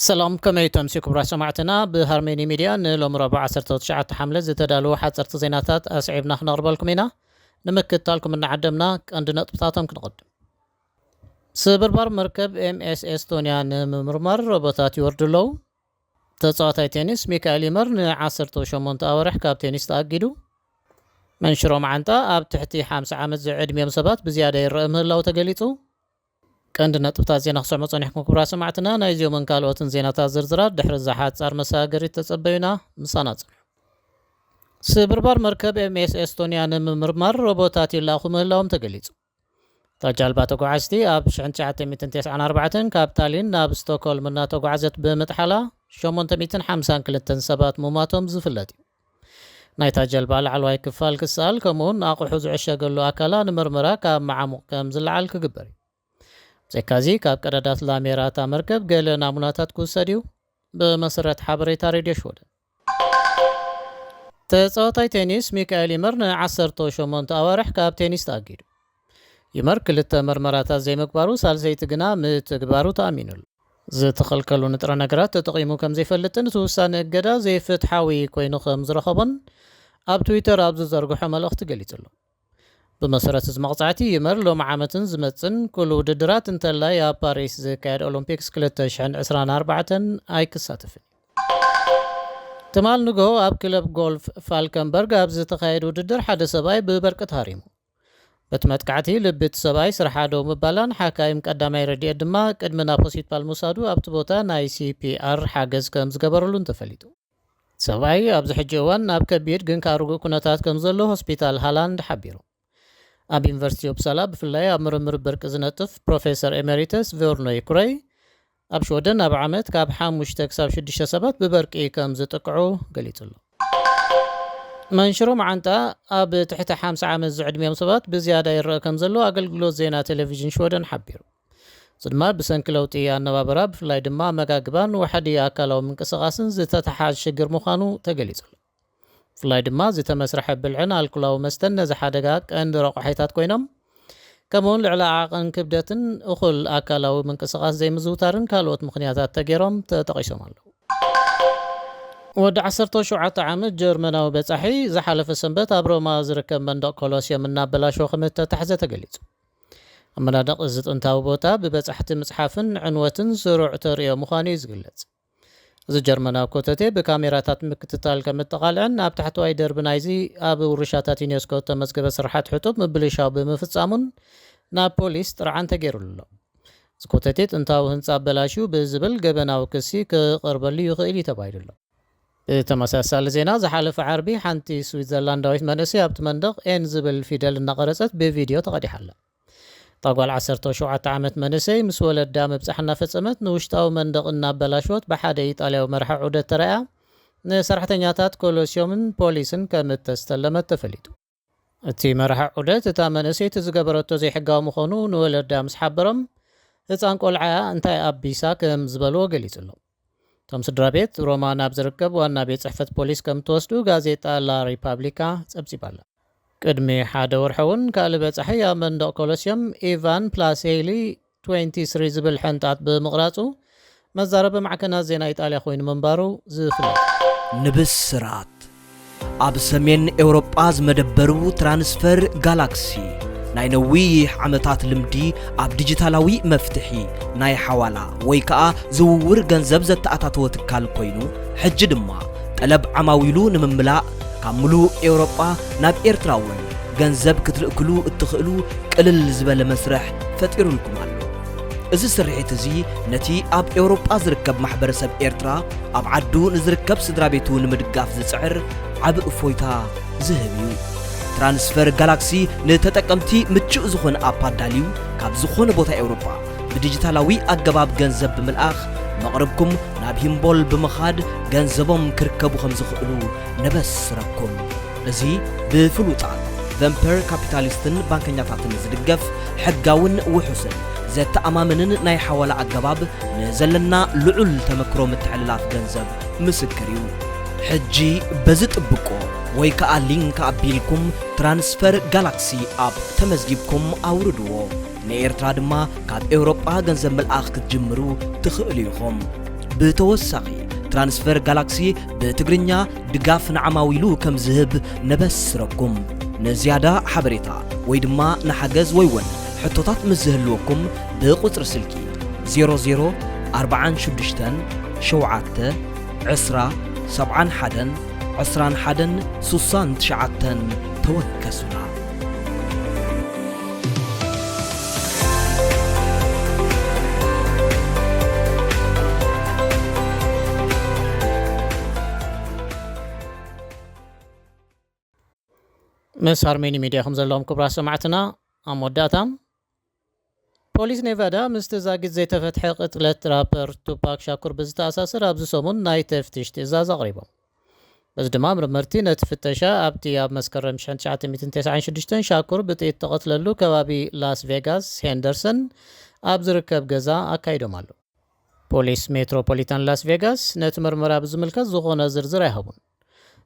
ሰላም፣ ከመይ ተምሲ ክቡራት ሰማዕትና? ብሃርሜኒ ሚድያ ንሎሚ ረቡዕ ዓሰርተ ትሽዓተ ሓምለ ዝተዳለዉ ሓፀርቲ ዜናታት ኣስዒብና ክነቕርበልኩም ኢና። ንምክትታልኩም እናዓደምና ቀንዲ ነጥብታቶም ክንቕድም። ስብርባር መርከብ ኤምኤስ ኤስቶንያ ንምምርማር ሮቦታት ይወርዱ ኣለዉ። ተፃዋታይ ቴኒስ ሚካኤል ይመር ን ዓሰርተ ሸሞንተ ኣዋርሕ ካብ ቴኒስ ተኣጊዱ። መንሽሮ መዓንጣ ኣብ ትሕቲ ሓምሳ ዓመት ዝዕድሚኦም ሰባት ብዝያዳ ይረአ ምህላው ተገሊጹ። ቀንዲ ነጥብታት ዜና ክሰምዑ ጸኒሕኩም ክቡራት ሰማዕትና፣ ናይዚኦምን ካልኦትን ዜናታት ዝርዝራት ድሕሪ እዛ ሓጻር መሰጋገሪት ተጸበዩና። ምሳና ጽንሑ። ስብርባር መርከብ ኤምኤስ ኤስቶንያ ንምምርማር ሮቦታት ይላእኹ ምህላዎም ተገሊጹ። እታ ጃልባ ተጓዓዝቲ ኣብ ሽሕን ትሽዓተ ሚእትን ተስዓን ኣርባዕተን ካብ ታሊን ናብ ስቶክሆልም እናተጓዓዘት ብምጥሓላ ሸሞንተ ሚእትን ሓምሳን ክልተን ሰባት ምሟቶም ዝፍለጥ እዩ። ናይታ ጀልባ ላዕለዋይ ክፋል ክሰኣል፣ ከምኡውን ኣቑሑ ዝዕሸገሉ ኣካላ ንምርመራ ካብ መዓሙቕ ከም ዝለዓል ክግበር እዩ። ብዘይካዚ፣ ካብ ቀዳዳት ላሜራ እታ መርከብ ገለ ናሙናታት ክውሰድ እዩ፣ ብመሰረት ሓበሬታ ሬድዮ ሽወደን። ተጻዋታይ ቴኒስ ሚካኤል ይመር ን ዓሰርተ ሸሞንተ ኣዋርሕ ካብ ቴኒስ ተኣጊዱ። ይመር ክልተ መርመራታት ዘይምግባሩ፣ ሳልሰይቲ ግና ምትግባሩ ተኣሚኑሉ። ዝተኸልከሉ ንጥረ ነገራት ተጠቒሙ ከም ዘይፈልጥን እቲ ውሳነ እገዳ ዘይፍትሓዊ ኮይኑ ከም ዝረኸቦን ኣብ ትዊተር ኣብ ዝዘርግሖ መልእኽቲ ገሊጹ ኣሎ። ብመሰረት እዚ መቕጻዕቲ፣ ይመር ሎሚ ዓመትን ዝመጽን ኩሉ ውድድራት እንተላይ ኣብ ፓሪስ ዝካየድ ኦሎምፒክስ ክልተ ሽሕን ዕስራን ኣርባዕተን ኣይክሳተፍን እዩ። ትማል ንግሆ ኣብ ክለብ ጎልፍ ፋልከንበርግ ኣብ ዝተኻየደ ውድድር ሓደ ሰብኣይ ብበርቂ ተሃሪሙ። በቲ መጥቃዕቲ ልቢ እቲ ሰብኣይ ስርሓ ደው ምባላን ሓካይም ቀዳማይ ረድኤት ድማ ቅድሚ ናብ ሆስፒታል ምውሳዱ ኣብቲ ቦታ ናይ ሲፒኣር ሓገዝ ከም ዝገበረሉን ተፈሊጡ። ሰብኣይ ኣብዚ ሕጂ እዋን ናብ ከቢድ ግን ከኣ ርጉእ ኩነታት ከም ዘሎ ሆስፒታል ሃላንድ ሓቢሩ። ኣብ ዩኒቨርሲቲ ኡፕሳላ ብፍላይ ኣብ ምርምር በርቂ ዝነጥፍ ፕሮፌሰር ኤሜሪተስ ቨርኖይ ኩረይ፣ ኣብ ሽወደን ኣብ ዓመት ካብ ሓሙሽተ ክሳብ ሽዱሽተ ሰባት ብበርቂ ከም ዝጥቅዑ ገሊጹ ኣሎ። መንሽሮ መዓንጣ ኣብ ትሕቲ ሓምሳ ዓመት ዝዕድሚኦም ሰባት ብዝያዳ ይረአ ከም ዘሎ ኣገልግሎት ዜና ቴሌቪዥን ሽወደን ሓቢሩ። እዚ ድማ ብሰንኪ ለውጢ ኣነባብራ፣ ብፍላይ ድማ ኣመጋግባን ዋሕዲ ኣካላዊ ምንቅስቓስን ዝተተሓሓዝ ሽግር ምዃኑ ተገሊጹ ኣሎ። ብፍላይ ድማ ዝተመስርሐ ብልዕን ኣልኮላዊ መስተን ነዚ ሓደጋ ቀንዲ ረቋሒታት ኮይኖም፣ ከምኡውን ልዕሊ ዓቐን ክብደትን እኹል ኣካላዊ ምንቅስቓስ ዘይምዝውታርን ካልኦት ምኽንያታት ተገይሮም ተጠቒሶም ኣለዉ። ወዲ ዓሰርተ ሸውዓተ ዓመት ጀርመናዊ በጻሒ ዝሓለፈ ሰንበት ኣብ ሮማ ዝርከብ መንደቕ ኮሎሲየም እናበላሸወ ከም እተታሕዘ ተገሊጹ። ኣብ መናድቕ እዚ ጥንታዊ ቦታ ብበጻሕቲ ምጽሓፍን ዕንወትን ስሩዕ ተርእዮ ምዃኑ እዩ ዝግለጽ። እዚ ጀርመናዊ ኮተቴ ብካሜራታት ምክትታል ከም እተቓልዐን ኣብ ታሕተዋይ ደርቢ ናይዚ ኣብ ውርሻታት ዩኔስኮ እተመዝገበ ስርሓት ሕጡብ ምብልሻው ብምፍጻሙን ናብ ፖሊስ ጥርዓን ተገይሩሉ ኣሎ። እዚ ኮተቴ ጥንታዊ ህንጻ ኣበላሽዩ ብዝብል ገበናዊ ክሲ ክቐርበሉ ይኽእል እዩ ተባሂሉ ኣሎ። ብተመሳሳሊ ዜና፣ ዝሓለፈ ዓርቢ ሓንቲ ስዊዘርላንዳዊት መንእሰይ ኣብቲ መንደቕ ኤን ዝብል ፊደል እናቐረጸት ብቪድዮ ተቐዲሓ ኣላ። እታ ጓል ዓሰርተ ሸውዓተ ዓመት መንእሰይ ምስ ወለዳ ምብጻሕ እናፈጸመት ንውሽጣዊ መንደቕ እናበላሸወት ብሓደ ኢጣልያዊ መርሓ ዑደት ተራእያ ንሰራሕተኛታት ኮሎሲዮምን ፖሊስን ከም እተስተለመት ተፈሊጡ። እቲ መርሓ ዑደት እታ መንእሰይቲ ዝገበረቶ ዘይሕጋዊ ምዃኑ ንወለዳ ምስ ሓበሮም፣ ህጻን ቆልዓ እንታይ ኣቢሳ ከም ዝበልዎ ገሊጹ ኣሎ። እቶም ስድራ ቤት ሮማ ናብ ዝርከብ ዋና ቤት ጽሕፈት ፖሊስ ከም እተወስዱ ጋዜጣ ላ ሪፓብሊካ ጸብጺባ ኣላ። ቅድሚ ሓደ ወርሒ እውን ካልእ በጻሒ ኣብ መንደቕ ኮሎሲየም ኢቫን ፕላሴሊ ትዌንቲ ስሪ ዝብል ሕንጣጥ ብምቕራጹ መዛረቢ ማዕከናት ዜና ኢጣልያ ኮይኑ ምንባሩ ዝፍለጥ። ንብስራት ኣብ ሰሜን ኤውሮጳ ዝመደበሩ ትራንስፈር ጋላክሲ ናይ ነዊሕ ዓመታት ልምዲ ኣብ ዲጂታላዊ መፍትሒ ናይ ሓዋላ ወይ ከኣ ዝውውር ገንዘብ ዘተኣታተወ ትካል ኮይኑ፣ ሕጂ ድማ ጠለብ ዓማዊሉ ንምምላእ ካብ ምሉእ ኤውሮጳ ናብ ኤርትራ እውን ገንዘብ ክትልእክሉ እትኽእሉ ቅልል ዝበለ መስርሕ ፈጢሩልኩም ኣሎ። እዚ ስርሒት እዚ ነቲ ኣብ ኤውሮጳ ዝርከብ ማሕበረሰብ ኤርትራ ኣብ ዓዱ ንዝርከብ ስድራ ቤቱ ንምድጋፍ ዝጽዕር ዓቢ እፎይታ ዝህብ እዩ። ትራንስፈር ጋላክሲ ንተጠቀምቲ ምቹእ ዝኾነ ኣፕ ኣዳልዩ ካብ ዝኾነ ቦታ ኤውሮጳ ብዲጂታላዊ ኣገባብ ገንዘብ ብምልኣኽ መቕርብኩም ናብ ሂምቦል ብምኻድ ገንዘቦም ክርከቡ ከም ዝኽእሉ ነበስረኩም። እዚ ብፍሉጣት ቨምፐር ካፒታሊስትን ባንከኛታትን ዝድገፍ ሕጋውን ውሑስን ዘተኣማምንን ናይ ሓዋላ ኣገባብ ንዘለና ልዑል ተመክሮ ምትሕልላፍ ገንዘብ ምስክር እዩ። ሕጂ በዚ ጥብቆ ወይ ከኣ ሊንክ ኣቢልኩም ትራንስፈር ጋላክሲ ኣፕ ተመዝጊብኩም ኣውርድዎ። ንኤርትራ ድማ ካብ ኤውሮጳ ገንዘብ ምልኣኽ ክትጅምሩ ትኽእሉ ኢኹም። ብተወሳኺ፣ ትራንስፈር ጋላክሲ ብትግርኛ ድጋፍ ንዓማዊሉ ከም ዝህብ ነበስረኩም። ንዝያዳ ሓበሬታ ወይ ድማ ንሓገዝ ወይ እውን ሕቶታት ምስ ዝህልወኩም፣ ብቁጽሪ ስልኪ ዜሮ ዜሮ ኣርባዓን ሽዱሽተን ሸውዓተ ዕስራ ሰብዓን ሓደን ዕስራን ሓደን ሱሳን ትሽዓተን ተወከሱና። ምስ ሃርሜኒ ሚድያ ከም ዘለኹም ክቡራት ሰማዕትና፣ ኣብ መወዳእታ፣ ፖሊስ ኔቫዳ ምስቲ ዛጊት ዘይተፈትሐ ቅትለት ራፐር ቱፓክ ሻኩር ብዝተኣሳሰር ኣብዚ ሰሙን ናይ ተፍትሽ ትእዛዝ ኣቕሪቦም። በዚ ድማ ምርመርቲ ነቲ ፍተሻ ኣብቲ ኣብ መስከረም ሽሕን ትሽዓተ ሚእትን ተስዓን ሽዱሽተን ሻኩር ብጥይት ተቐትለሉ ከባቢ ላስ ቬጋስ ሄንደርሰን ኣብ ዝርከብ ገዛ ኣካይዶም ኣለዉ። ፖሊስ ሜትሮፖሊታን ላስ ቬጋስ ነቲ መርመራ ብዝምልከት ዝኾነ ዝርዝር ኣይሃቡን።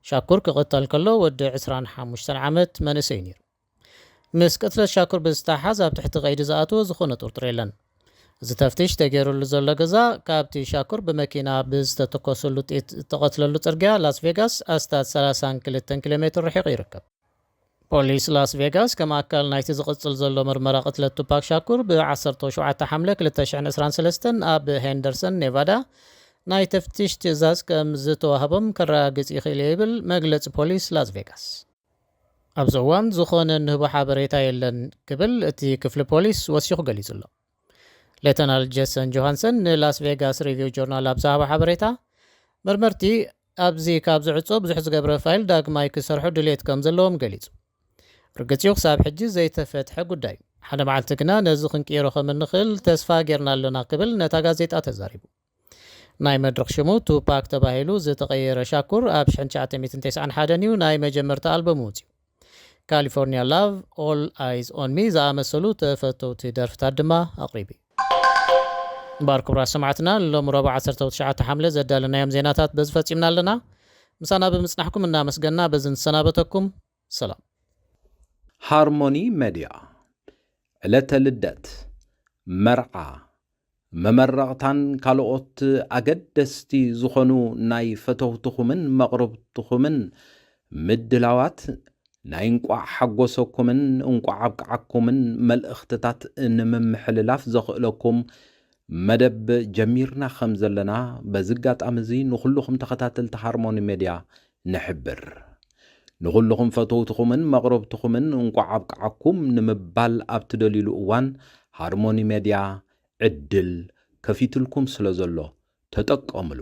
ሻኩር ክቕተል ከሎ ወዲ ዕስራን ሓሙሽተን ዓመት መንእሰይ ነይሩ። ምስ ቅትለት ሻኩር ብዝተሓሓዝ ኣብ ትሕቲ ቀይዲ ዝኣተወ ዝኾነ ጥርጡር የለን። እዚ ተፍትሽ ተገይሩሉ ዘሎ ገዛ ካብቲ ሻኩር ብመኪና ብዝተተኮሰሉ ጥይት እተቐትለሉ ጽርግያ ላስ ቬጋስ ኣስታት ሰላሳን ክልተን ኪሎ ሜትር ርሒቑ ይርከብ። ፖሊስ ላስ ቬጋስ ከም ኣካል ናይቲ ዝቕጽል ዘሎ መርመራ ቅትለት ቱፓክ ሻኩር ብ ዓሰርተ ሸውዓተ ሓምለ ክልተ ሽሕን ዕስራን ሰለስተን ኣብ ሄንደርሰን ኔቫዳ ናይ ተፍትሽ ትእዛዝ ከም ዝተዋህቦም ከረጋግጽ ይኽእል እየ ይብል መግለጺ ፖሊስ ላስ ቬጋስ። ኣብዚ እዋን ዝኾነ ንህቦ ሓበሬታ የለን ክብል እቲ ክፍሊ ፖሊስ ወሲኹ ገሊጹ ኣሎ። ሌተናል ጄሰን ጆሃንሰን ንላስ ቬጋስ ሪቪው ጆርናል ኣብ ዝሃቦ ሓበሬታ፣ መርመርቲ ኣብዚ ካብ ዝዕጾ ብዙሕ ዝገብረ ፋይል ዳግማይ ክሰርሑ ድሌት ከም ዘለዎም ገሊጹ። ርግጽ እዩ፣ ክሳብ ሕጂ ዘይተፈትሐ ጉዳይ እዩ። ሓደ መዓልቲ ግና ነዚ ክንቅይሮ ከም እንኽእል ተስፋ ጌርና ኣለና ክብል ነታ ጋዜጣ ተዛሪቡ። ናይ መድረኽ ሽሙ ቱፓክ ተባሂሉ ዝተቐየረ ሻኩር ኣብ ሽሕን ትሽዓተ ሚእትን ተስዓን ሓደን እዩ ናይ መጀመርታ ኣልበሙ ውጽዩ። ካሊፎርኒያ ላቭ፣ ኦል ኣይዝ ኦን ሚ ዝኣመሰሉ ተፈተውቲ ደርፍታት ድማ ኣቕሪቡ እዩ። እምበኣር ክቡራት ሰማዕትና፣ ንሎሚ ረቡዕ ዓሰርተ ትሽዓተ ሓምለ ዘዳለናዮም ዜናታት በዚ ፈጺምና ኣለና። ምሳና ብምጽናሕኩም እናመስገና በዚ ንሰናበተኩም። ሰላም። ሃርሞኒ ሜድያ፣ ዕለተ ልደት፣ መርዓ፣ መመረቕታን ካልኦት ኣገደስቲ ዝኾኑ ናይ ፈተውትኹምን መቕርብትኹምን ምድላዋት፣ ናይ እንቋዕ ሓጎሰኩምን እንቋዕ ኣብቅዓኩምን መልእኽትታት ንምምሕልላፍ ዘኽእለኩም መደብ ጀሚርና ከም ዘለና በዚ ኣጋጣሚ እዚ ንኹልኹም ተኸታተልቲ ሃርሞኒ ሜድያ ንሕብር። ንኹልኹም ፈተውትኹምን መቕረብትኹምን እንቋዕ ኣብቅዓኩም ንምባል ኣብ ትደልዩሉ እዋን፣ ሃርሞኒ ሜድያ ዕድል ከፊትልኩም ስለ ዘሎ ተጠቀምሉ።